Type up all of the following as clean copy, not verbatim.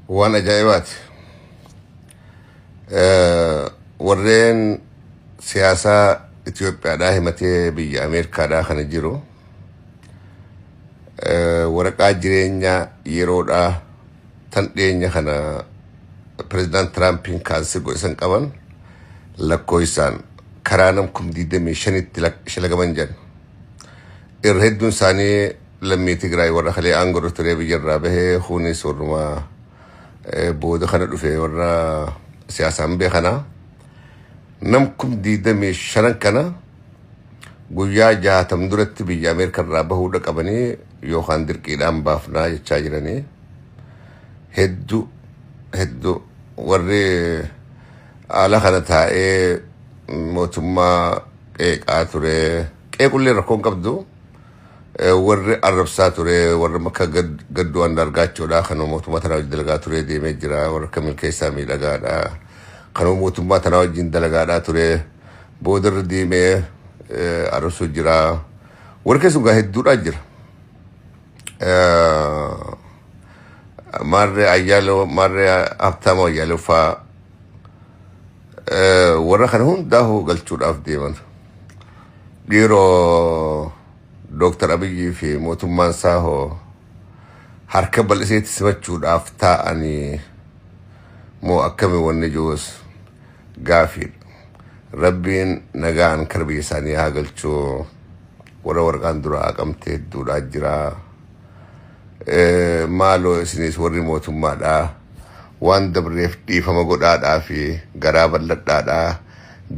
Waan ajaa'ibaati. Warreen siyaasaa Itoophiyaadhaa himatee biyya Ameerikaadhaa kana jiru waraqaa jireenyaa yeroodhaa tan dhiyeenya kana pirezidaant Tiraampiin kaansii godhisan qaban lakkoofsaan karaa nam 25,000tti shalagaman jedhan. Irra hedduun isaanii lammii Tigraay warra kalee aangoo turee biyyarraa bahee kunis warruma booda kana dhufe warra siyaasaan beekanaa. Nam 25,000 kana guyyaa 60 duratti biyya Ameerikaa irraa bahuudha qabanii yookaan dirqiidhaan baafnaa jechaa jiranii. Hedduu hedduu warri haala kana taa'ee mootummaa qeeqaa ture. Qeequllee rakkoon qabdu. Warri arrabsaa ture warri akka Gadduu Andaargaachoodha kan mootummaa tanaa wajjin dalagaa ture deemee jira. Warra akka Milkeessaa Miidhagaadha kan mootummaa tanaa wajjin dalagaadhaa ture boodarra deemee arrabsuu jira. Warri keessumaa hedduudhaa jira. Maarree Ayyaaloo, maarree Habtaamoo Ayyaaloo fa'aa warra kana hundaa'uu galchuudhaaf deeman. Dhiiroo, Dooktar Abiyyii fi mootummaan isaa hoo harka bal'iseetti simachuudhaaf taa'anii moo akkami wanni jirus gaafiidha. Rabbiin nagaan kara biyya isaanii haa galchuu. Warra waraqaan dura haqamte hedduudhaa jira. Maaloo isinis warri mootummaadhaa waan dabreef dhiifama godhaadhaa fi garaa bal'adhaadhaa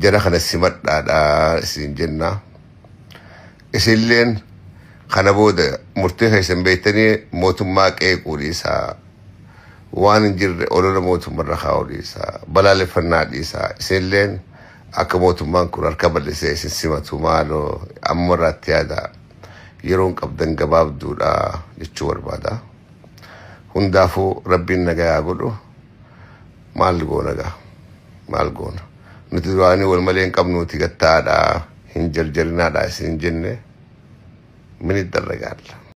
jara kana simadhaadhaa isin jenna. Isinilleen kana booda murtee keessan beektanii mootummaa qeequu dhiisaa. Waan hin jirre olola mootummarra kaa'uu dhiisaa. Balaaleffannaa dhiisaa. Isinilleen akka mootummaan kun harka bal'isee isin simatu maaloo amma irraatti yaada. Yeroon qabdan gabaabduudha jechuu barbaada. Hundaafuu Rabbiin nagayaa godhu. Maal goona gaa? Maal goona? Nuti duraanii wal malee hin qabnuuti gattaadha. Hin jarjarinaadha isin jenne. Min darragaalla.